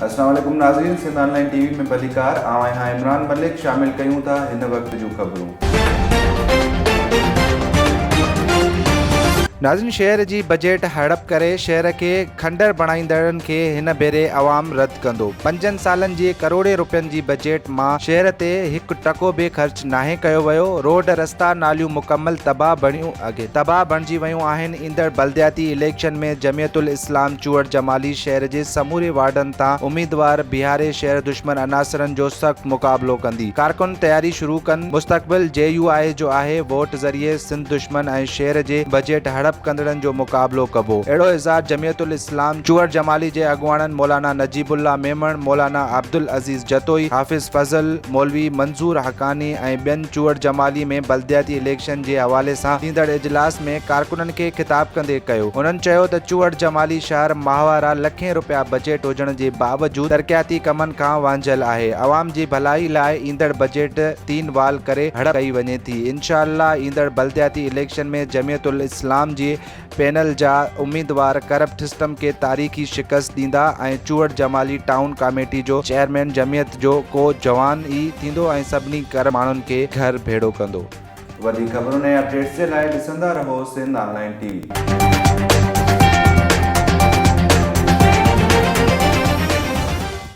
السلام عليڪم ناظرين سنڌ آن لائين ٽي وي ۾ ڀليڪار آئون آهيان عمران ملڪ شامل ڪيون ٿا هن وقت جون خبرون. ناظرين شهر جي بجيٽ هڙپ ڪري شهر کي کنڊر بڻائيندڙن کي هن ڀيري عوام رد ڪندو پنجن سالن جي ڪروڙين روپين جي بجيٽ مان شهر تي هڪ ٽڪو به خرچ ناهي ڪيو ويو روڊ رستا ناليون مڪمل تباهه بڻيون اڳي تباهه بڻجي ويون آهن ايندڙ بلدياتي اليڪشن ۾ جمعيت الاسلام چوهڙ جمالي شهر جي سموري وارڊن تان اميدوار بيهاري شهر دشمن عناصرن جو سخت مقابلو ڪندي ڪارڪن تياري شروع ڪن مستقبل جي يو آء جو آهي ووٽ ذريعي سنڌ دشمن ۽ شهر جي بجيٽ هڙپ ڪندڙن جو مقابلو ڪبو اهڙو اظهار جمعيت الاسلام چوهڙ جمالي جي اڳواڻن مولانا نجيب الله ميمڻ مولانا عبدالعزيز جتوئي حافظ فضل مولوي منظور حقاني ۽ ٻين چوهڙ جمالي ۾ بلدياتي اليڪشن جي حوالي سان ٿيندڙ اجلاس ۾ ڪارڪنن کي خطاب ڪندي ڪيو. هنن چيو ته چوهڙ جمالي شهر ماهوارا لکين رپيا بجيٽ هجڻ جي باوجود ترقياتي ڪمن کان وانجهيل آهي، عوام جي ڀلائي لاء ايندڙ بجيٽ تين وال ڪري هڙپ ڪئي وڃي ٿي، انشاء الله ايندڙ بلدياتي اليڪشن ۾ جمعيت الاسلام جي پينل جا اميدوار ڪرپٽ سسٽم کي تاريخي شڪست ڏيندا ۽ چوهڙ جمالي ٽائون ڪاميٽي جو چيئرمين جمعيت جو ڪو جوان ئي ٿيندو ۽ سڀني ڪرپٽ ماڻهن کي گهر ڀيڙو ڪندو. وڌيڪ خبرن ۽ اپڊيٽس جي لاء ڏسندا رهو سنڌ آن لائين ٽي وي.